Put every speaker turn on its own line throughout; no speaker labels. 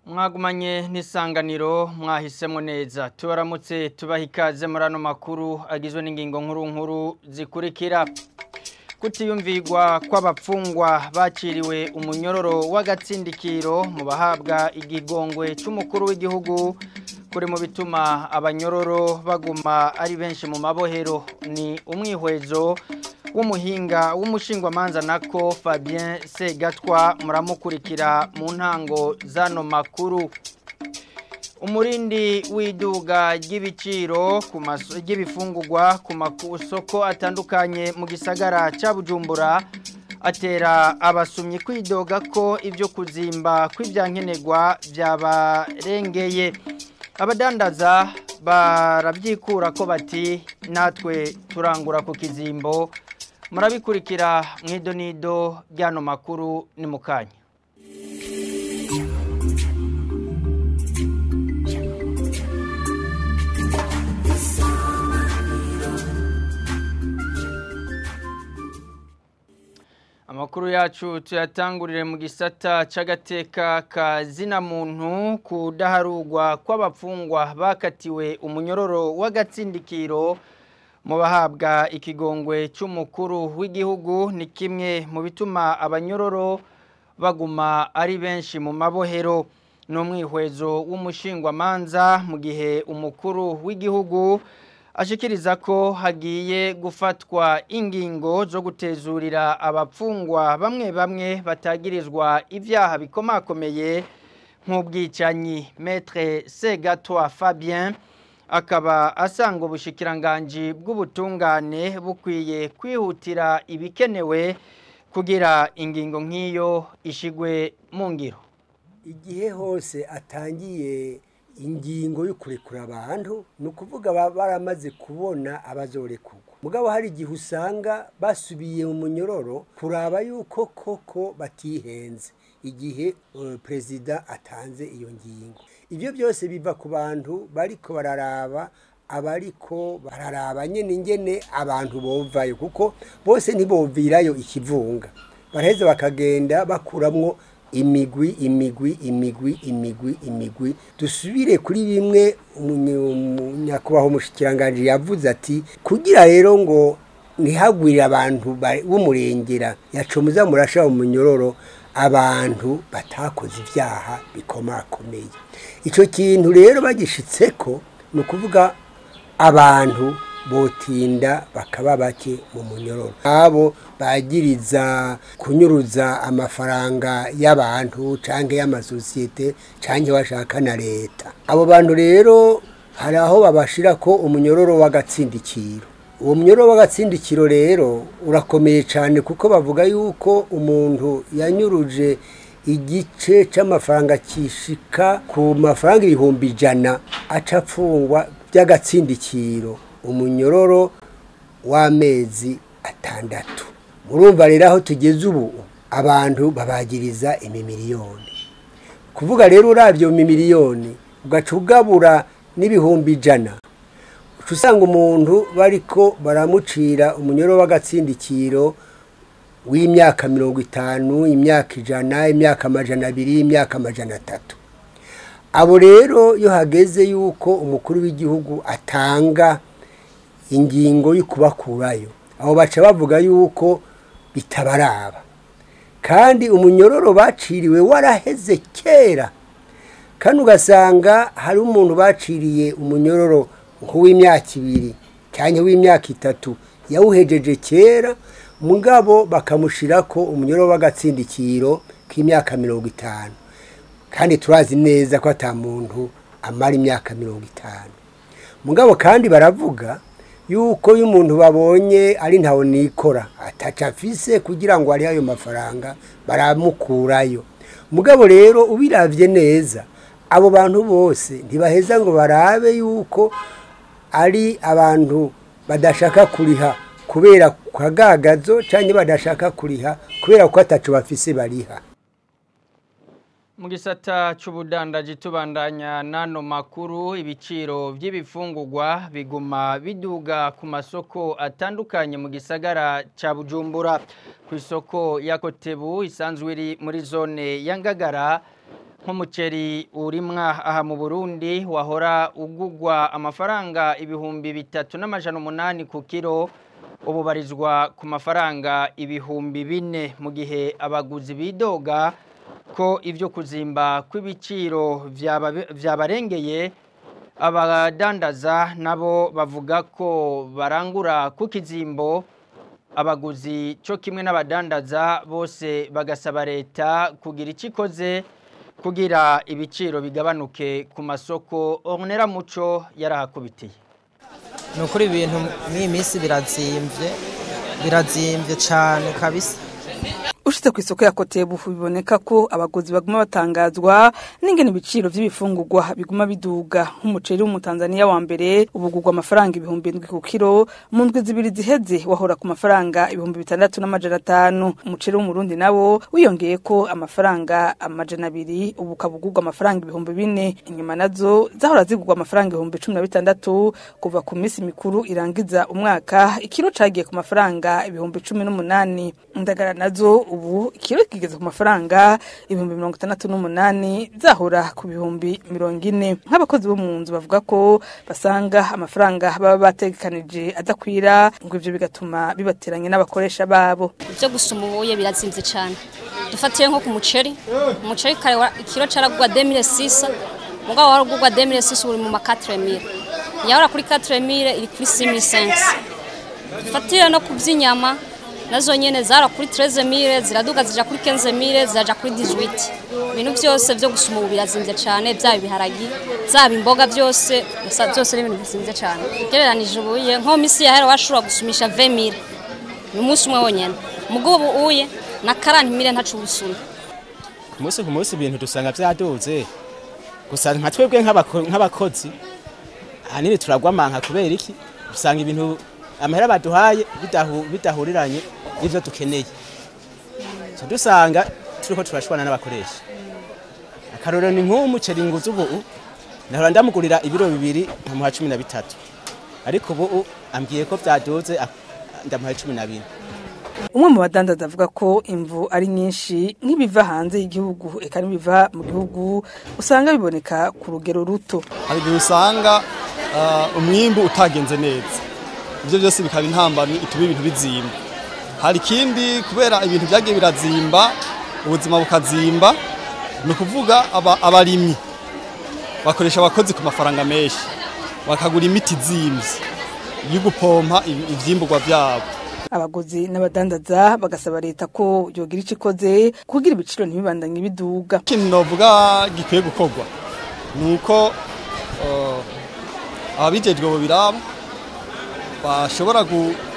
Mwagumanye n'isanganiro mwahisemo neza tubaramutse tubaha ikaze muri ano makuru agizwe n'ingingo nkuru nkuru zikurikira. Kutiyumvirwa kw'abapfungwa bakiriwe umunyororo w'agatsindikiro mu bahabwa igigongwe cy'umukuru w'igihugu kuri mu bituma abanyororo baguma ari benshi mu mabohero ni umwihwezo w'umuhinga w'umushingwamanza nako Fabien Segatwa muramukurikira mu ntango zano makuru. Umurindi w'iduga ry'ibiciro ku ry'ibifungurwa ku masoko atandukanye mu gisagara ca Bujumbura atera abasumyi kwidoga ko ibyo kuzimba kw'ivyankenerwa byabarengeye. Abadandaza barabyikura ko bati natwe turangura ku kizimbo. Murabikurikira mwidonido ryano makuru ni mukanya. Amakuru yacu tuyatangurire mu gisata c'agateka ka zina muntu kudaharugwa kw'abapfungwa bakatiwe umunyororo w'agatsindikiro mu bahabwa ikigongwe cy'umukuru w'igihugu ni kimwe mu bituma abanyororo baguma ari benshi mu mabohero. N'umwihwezo w'umushingwamanza mu gihe umukuru w'igihugu ashikiriza ko hagiye gufatwa ingingo zo gutezurira abapfungwa bamwe bamwe batagirizwa ivyaha bikomakomeye nk'ubwicanyi. Maître Segatwa Fabien akaba asanga ubushikiranganji bw'ubutungane bukwiye kwihutira ibikenewe kugira ingingo nk'iyo ishigwe mu ngiro.
Igihe hose atangiye ingingo yo kurekura abantu ni ukuvuga baramaze kubona abazorekurwa, mugabo hari igihe usanga basubiye mu munyororo kuraba yuko koko batihenze igihe perezida atanze iyo ngingo. Ibyo byose biva ku bantu bariko bararaba, abariko bararaba nyene ingene abantu bovayo, kuko bose ntibovirayo ikivunga, baraheza bakagenda bakuramwo imigwi imigwi imigwi imigwi imigwi. Dusubire kuri bimwe nyakubahwa umushikiranganji yavuze ati kugira rero ngo ntihagwire abantu b'umurengera yacomuza murasha umunyororo abantu batakoze ivyaha bikomakomeye. Ico kintu rero bagishitseko ni ukuvuga abantu botinda bakaba bake mu munyororo. Abo bagiriza kunyuruza amafaranga y'abantu canke y'amasosiyete canke bashaka na leta, abo bantu rero hari aho babashira ko umunyororo w'agatsindikiro. Uwo munyororo w'agatsindikiro rero urakomeye cyane, kuko bavuga yuko umuntu yanyuruje igice c'amafaranga kishika ku mafaranga 100,000 aca apfungwa by'agatsindikiro umunyororo w'amezi 6. Murumva rero aho tugeze ubu abantu babagiriza imimiliyoni. Kuvuga rero uravyo imimiliyoni ugaca ugabura n'100,000, uca usanga umuntu bariko baramucira umunyororo w'agatsindikiro w'imyaka 50, imyaka 100, imyaka 200, imyaka 300. Abo rero iyo hageze yuko umukuru w'igihugu atanga ingingo y'ukubakurayo, abo baca bavuga yuko bitabaraba, kandi umunyororo baciriwe waraheze kera. Kandi ugasanga hari umuntu baciriye umunyororo nk'uw'imyaka 2 cyangwa w'imyaka 3 yawuhejeje kera, mugabo bakamushirako umunyororo w'agatsindikiro k'imyaka 50. Kandi turazi neza ko ata muntu amara imyaka 50. Mugabo kandi baravuga yuko iyo umuntu babonye ari ntawo nikora ataca afise kugira ngo ari ayo mafaranga baramukurayo. Mugabo rero ubiravye neza abo bantu bose ntibaheza ngo barabe yuko ari abantu badashaka kuriha kubera kagagazo canke badashaka kuriha kubera ko ataco bafise bariha.
Mu gisata c'ubudandaji tubandanya nano makuru, ibiciro by'ibifungurwa biguma biduga ku masoko atandukanye mu gisagara ca Bujumbura. Ku isoko ya Kotebu isanzwe iri muri zone ya Ngagara, Nk'umuceri urimwa aha mu Burundi wahora ugugwa amafaranga 3800 ku kilo, ubu barizwa ku mafaranga 4000, mu gihe abaguzi bidoga ko ivyo kuzimba kw'ibiciro vyabarengeye. Abadandaza nabo bavuga ko barangura ku kizimbo. Abaguzi cyo kimwe n'abadandaza bose bagasaba leta kugira icikoze kugira ibiciro bigabanuke ku masoko. Ornera Muco yarahakubitiye.
Nukuri ibintu mw'iyi minsi birazimvye cane kabisa.
Ushitse ku isoko ya Kotebu biboneka ko abaguzi baguma batangazwa n'ingene ibiciro vy'ibifungurwa biguma biduga. Nk'umuceri w'umutanzania wa mbere ubugurwa amafaranga 7000 ku kilo, mu ndwi zibiri ziheze wahora ku mafaranga 6500. Umuceri w'umurundi nawo wiyongeye ko amafaranga 200, ubu ukabugurwa amafaranga 4000. Inyuma nazo zahora zigurwa amafaranga 16000. Kuva ku minsi mikuru irangiza umwaka ikiro cagiye ku mafaranga 18000. Indagara nazo ubu ikiro kigeze ku mafaranga 68,000, zahora ku 40,000. Nk'abakozi bo mu nzu bavuga ko basanga amafaranga baba bategekanije adakwira, ngo ivyo bigatuma bibateranye n'abakoresha babo.
Ibyo gusuma ubuye birazimvye cyane. Dufatiye nko ku muceri, umuceri kare ikiro caragurwa 2600, mugabo waragurwa 2600 uri mu ma 4000, yahora kuri 4000 iri kuri 6500. Dufatiye no ku vy'inyama, nazo nyene zara kuri 13000 ziraduga zija kuri 15000, ziraja kuri 18. Ibintu byose byo gusuma ubu birazimvye cyane, byaba ibiharagi, byaba imboga, byose byose ni ibintu bizimvye cyane. Gereranije ubuye nko misi yahera washobora gusumisha 20000 ni umunsi umwe wonyene, mugo ubu uye na 40000 ntacu busuma.
Ku munsi ibintu dusanga vyaduze, gusa nka twebwe nk'abakozi ahanini turagwamanka. Kubera iki? Usanga ibintu amahera baduhaye bidahuriranye n'ivyo dukeneye, so dusanga turiko turashwana n'abakoresha. Akarorero ni nk'umuceri nguze ubu, nahora ndamugurira ibiro 2 nkamuha 13, ariko ubu ambwiye ko vyaduze, ndamuha 14.
Umwe mu badandaza avuga ko imvu ari nyinshi, nk'ibiva hanze y'igihugu eka n'ibiva mu gihugu usanga biboneka ku rugero ruto.
Hari igihe usanga umwimbu utagenze neza, ibyo byose bikaba intambamyi ituma ibintu bizimba. Hari ikindi, kubera ibintu byagiye birazimba, ubuzima bukazimba, ni ukuvuga abarimyi bakoresha abakozi ku mafaranga menshi, bakagura imiti izimvye yo gupompa ivyimburwa vyabo.
Abaguzi n'abadandaza bagasaba leta ko yogira ico ikoze kugira ibiciro ntibibandanye biduga.
Ikintu novuga gikwiye gukorwa ni uko ababijejwe bobiraba bashobora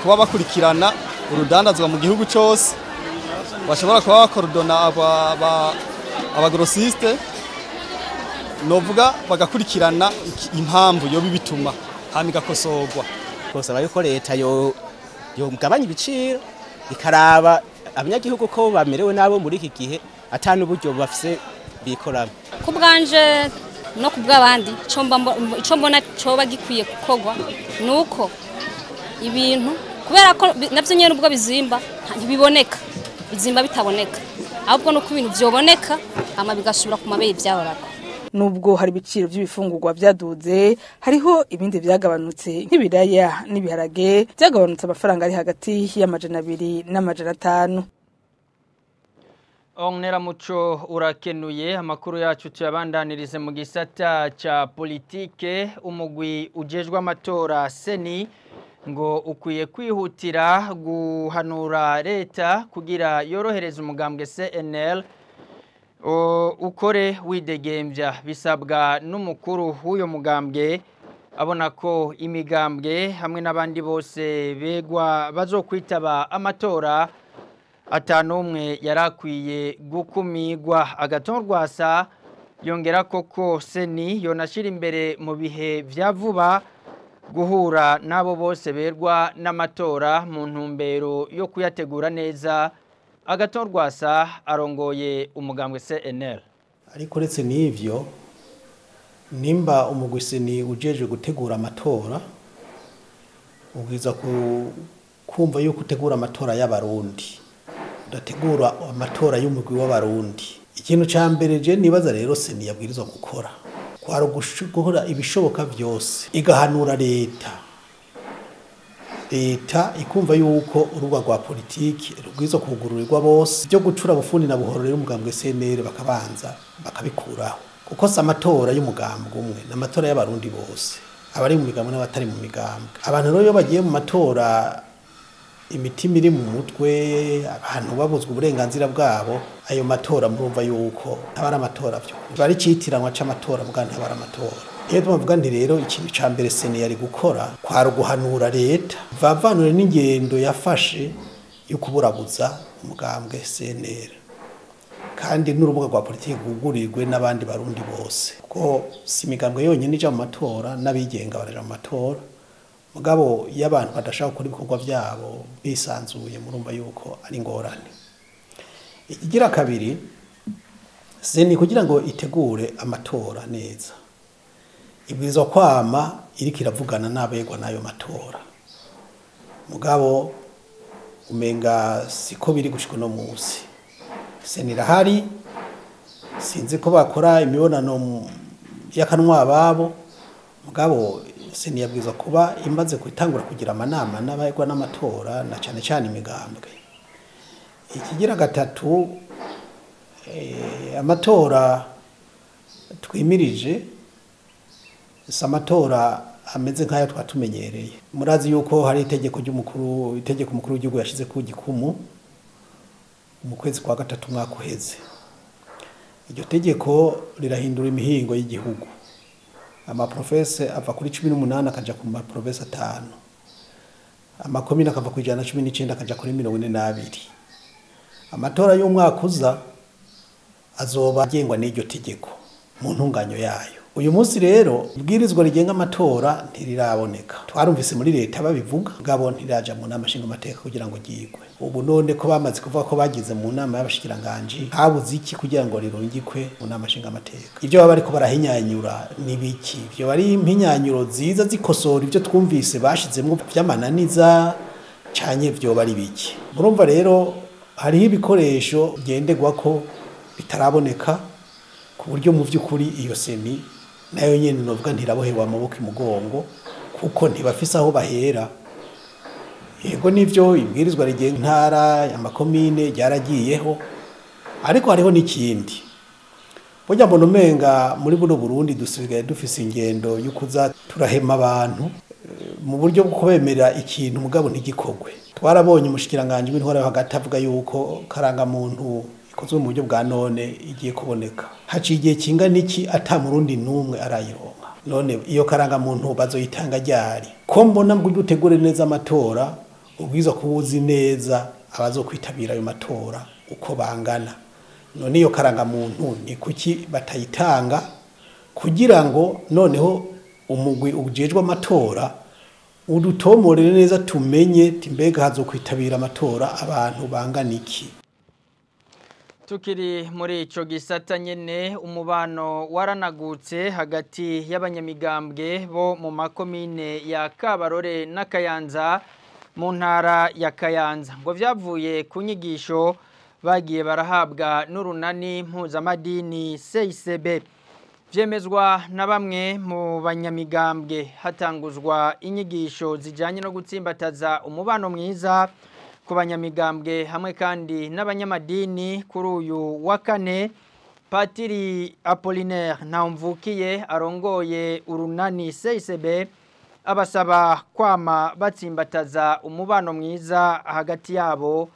kuba bakurikirana urudandazwa mu gihugu cyose, bashobora kuba bakorodona abagrosiste, novuga bagakurikirana impamvu yoba ibituma, hama igakosorwa.
Twosaba yuko leta yogabanya ibiciro, ikaraba abanyagihugu ko bamerewe nabo muri iki gihe ata n'uburyo bafise bikoramo.
Ku bwanje no ku bw'abandi, ico mbona coba gikwiye gukorwa nuko ibintu, kubera ko navyo nyene ubwo bizimba ntibiboneka, bizimba bitaboneka, ahubwo nuko ibintu vyoboneka ama bigasubira ku mabeye vyahorako.
Nubwo hari ibiciro by'ibifungurwa byaduze, hariho ibindi byagabanutse nk'ibiraya n'ibiharage byagabanutse amafaranga ari hagati y'200 na 500.
Onera Muco urakenuye. Amakuru yacu tuyabandanirize mu gisata ca politike. Umugwi ujejwe amatora CENI ngo ukwiye kwihutira guhanura leta kugira yorohereza umugambwe CNL ukore widegembya. Bisabwa n'umukuru w'uyo mugambwe, abona ko imigambwe hamwe n'abandi bose begwa bazokwitaba amatora atanumwe yarakwiye gukumigwa. Agathon Rwasa yongera koko CENI yonashira imbere mu bihe vya vuba guhura n'abo bose berwa n'amatora mu ntumbero yo kuyategura neza. Agathon Rwasa arongoye umugambwe CNL.
Ariko uretse n'ivyo, nimba umugwi CENI ujejwe gutegura amatora, ubwiza kumva yuko utegura amatora y'abarundi, udategura amatora y'umugwi w'abarundi. Ikintu ca mbere je nibaza rero seni yabwirizwa gukora kwari gukora ibishoboka byose igahanura leta ikumva yuko urubuga rwa politiki rubwirizwa kugururirwa bose, byo gucura bufundi na buhoro rero umugambwe CNL bakabanza bakabikuraho, kuko si amatora y'umugambwe umwe n'amatora y'abarundi bose, abari mu migambwe n'abatari mu migambwe. Abantu rero iyo bagiye mu matora imitima iri mu mutwe, abantu babuzwa uburenganzira bwabo, ayo matora murumva yuko ntaba ari amatora vy'ukuri, bari citiranwa c'amatora bwa ntaba ari amatora. Iyo tuvuga nti rero ikintu ca mbere seni yari gukora kwari guhanura leta vavanure n'ingendo yafashe yo kuburabuza umugambwe CNL, kandi n'urubuga rwa politiki rwugurirwe n'abandi barundi bose, kuko si imigambwe yonyine ija mu matora, n'abigenga baraja mu matora. Mugabo iyo abantu badashaka gukora ibikorwa byabo bisanzuye murumva yuko ari ingorane. Ikigira kabiri, seni kugira ngo itegure amatora neza ibwirizwa kwama iriko iravugana n'abegwa n'ayo matora. Mugabo umenga siko biri gushika no munsi. Seni irahari, sinzi ko bakora imibonano y'akanwa ababo, mugabo seni yabwirizwa kuba imaze gutangura kugira amanama n'abayegwa n'amatora na cane cane imigambwe. Ikigira gatatu, amatora twimirije si amatora ameze nk'ayo twatumenyereye. Murazi yuko hari itegeko ry'umukuru, itegeko umukuru w'igihugu yashize ku gikumu mu kwezi kwa gatatu umwaka uheze. Iryo tegeko rirahindura imihingo y'igihugu. Amaprofese ava kuri 18 akaja ku maprofese 5. Amakomine akava ku 119 akaja kuri 42. Amatora y'umwaka uza azoba agengwa n'iryo tegeko mu ntunganyo yayo. Uyu munsi rero ibwirizwa rigenga amatora ntiriraboneka. Twarumvise muri leta babivuga, ngabo ntiraja mu nama nshingamateka kugira ngo ryigwe. Ubu none ko bamaze kuvuga ko bagize mu nama y'abashikiranganji, habuze iki kugira ngo rirungikwe mu nama nshingamateka? Ibyo baba bariko barahinyanyura ni biki? Ibyo bari impinyanyuro ziza zikosora ibyo twumvise bashizemwo vy'amananiza canye vyo bari biki? Murumva rero hariho ibikoresho ngenderwako bitaraboneka ku buryo mu vy'ukuri iyo seni nayo nyene novuga ntiraboherwa amaboko imugongo, kuko ntibafise aho bahera. Yego nivyo ibwirizwa rigenga intara amakomine ryaragiyeho, ariko hariho n'ikindi. Burya mbona umenga muri buno Burundi dusigaye dufise ingendo y'ukuza turahema abantu mu buryo bwo kubemerera ikintu mugabo ntigikorwe. Twarabonye umushikiranganje w'intwaro yo hagati avuga yuko karangamuntu ikozwe mu buryo bwa none igiye kuboneka. Haciye igihe kingana iki ata murundi numwe arayironka. None iyo karangamuntu bazoyitanga ryari? Ko mbona ngo utegure neza amatora, ubwiza kubuzi neza abazokwitabira ayo matora uko bangana. None iyo karangamuntu ni kuki batayitanga kugira ngo noneho umugwi ujejwe amatora udutomorere neza tumenye timbega hazokwitabira amatora abantu bangana iki?
Tukiri muri ico gisata nyene, umubano waranagutse hagati y'abanyamigambwe bo mu makomine ya Kabarore na Kayanza mu ntara ya Kayanza, ngo vyavuye ku nyigisho bagiye barahabwa n'urunani mpuzamadini CICB. Vyemezwa na bamwe mu banyamigambwe hatanguzwa inyigisho zijanye no gutsimbataza umubano mwiza ku banyamigambwe hamwe kandi n'abanyamadini. Kuri uyu wa kane, Patiri Apollinaire Ntamvukiye arongoye urunani CICB abasaba kwama batsimbataza umubano mwiza hagati yabo.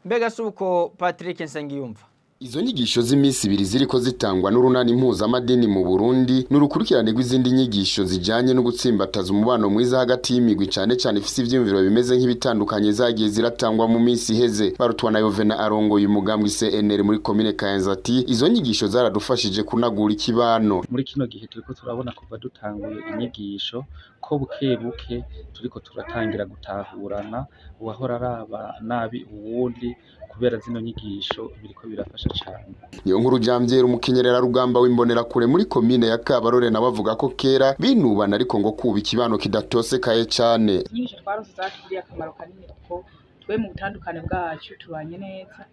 Mbega suko Patrick Nsengiyumva.
Izo nyigisho z'imisi ibiri ziriko zitangwa n'urunani mpuzamadini mu Burundi n'urukurikirane rw'izindi nyigisho zijanye no gutsimbataza umubano mwiza hagati y'imigwi cane cane ifise ivyiyumviro bimeze nk'ibitandukanye zagiye ziratangwa mu minsi iheze. Barutwa na Yovena arongoye umugambwe CNL muri komine Kayanza ati izo nyigisho zaradufashije kunagura ikibano.
Muri kino gihe turiko turabona kuva dutanguye inyigisho ko buke buke turiko turatangira gutahurana, uwahora araba nabi uwundi kubera zino nyigisho biriko birafasha cyane.
Niyo nkuru jambyera umukenyerera rugamba w'imbonera kure muri komine ya Kabarore nawe avuga ko kera binubana ariko ngo kuba ikibano kidatosekaye cyane.
Inyigisho twaronse zatugiriye akamaro kanini kuko twe mu butandukane bwacu tubanye neza,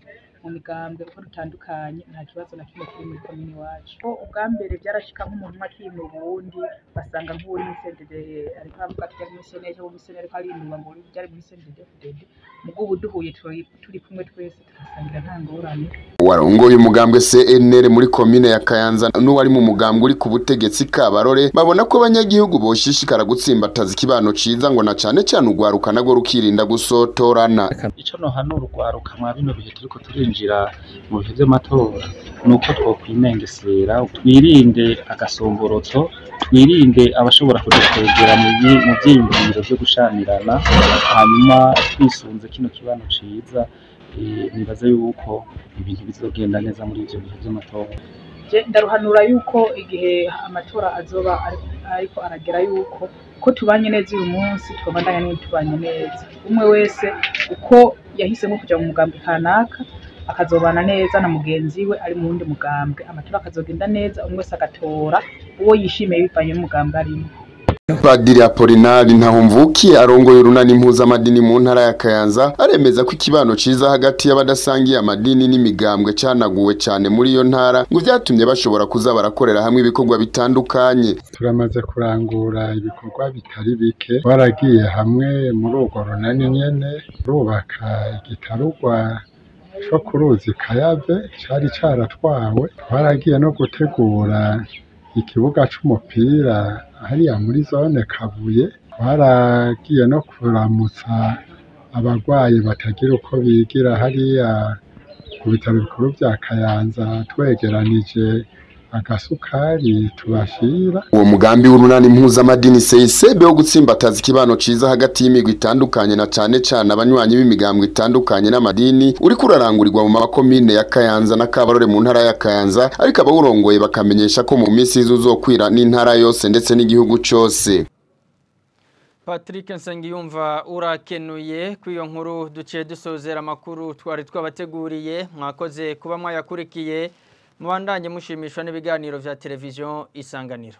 Mu migambwe uko dutandukanye, nta kibazo na kimwe kiri muri komine iwacu. Ko ubwa mbere byarashika nk'umuntu umwe akinuba uwundi, basanga nk'uwuri muri CNDD ariko aravuga ati byari muri CNL, cyangwa muri CNL ariko arinuba ngo byari muri CNDD-FDD. Mugo ubu duhuye turi kumwe twese, tugasangira nta ngorane.
Warongoye umugambwe CNL muri komine ya Kayanza n'uwari mu mugambwe uri ku butegetsi Kabarore babona ko abanyagihugu boshishikara gutsimbataza ikibano ciza, ngo na cane cane ugwaruka nago rukirinda gusotorana.
Ico nohanura urwaruka mwa bino bihe turiko turinjira mu bihe vy'amatora ni uko twokwimengesera, twirinde agasomborotso, twirinde abashobora kudukwegera mu vyiyumviro vyo gushamirana. Hanyuma twisunze kino kibano ciza, nibaza yuko ibintu bizogenda neza muri ivyo bihe vy'amatora.
Je ndaruhanura yuko igihe amatora azoba ariko aragera, yuko ko tubanye neza uyu munsi, twabandanya n'ubu tubanye neza, umwe wese uko yahisemo kuja mu mugambwe kanaka akazobana neza na mugenzi we ari mu wundi mugambwe, amatora akazogenda neza, umwe wese agatora uwo yishimiye bivanye n'umugambwe arimo.
Padiri Apolinari Ntahomvukiye arongoye urunani mpuzamadini mu ntara ya Kayanza aremeza ko ikibano ciza hagati y'abadasangiye amadini n'imigambwe canaguwe cane muri iyo ntara, ngo vyatumye bashobora kuza barakorera hamwe ibikorwa bitandukanye.
Turamaze kurangura ibikorwa bitari bike, twaragiye hamwe muri urwo runani nyene rubaka igitarugwa co ku ruzi Kayave cari caratwawe, twaragiye no gutegura ikibuga c'umupira hariya muri zone Kabuye, twaragiye no kuramutsa abarwayi batagira uko bigira hariya ku bitaro bikuru vya Kayanza, twegeranije agasukari tubashira.
Uwo mugambi w'urunani mpuzamadini CICB wo gutsimbataza ikibano ciza hagati y'imigwi itandukanye na cane cane abanywanyi b'imigambwe itandukanye n'amadini uriko urarangurirwa mu makomine ya Kayanza na Kabarore mu ntara ya Kayanza, ariko abawurongoye bakamenyesha ko mu minsi iza uzokwira n'intara yose ndetse n'igihugu cose.
Patrick Nsengiyumva, urakenuye kuri iyo nkuru. Duciye dusozera amakuru twari twabateguriye. Mwakoze kuba mwayakurikiye, mubandanye mushimishwa n'ibiganiro vya televiziyo Isanganiro.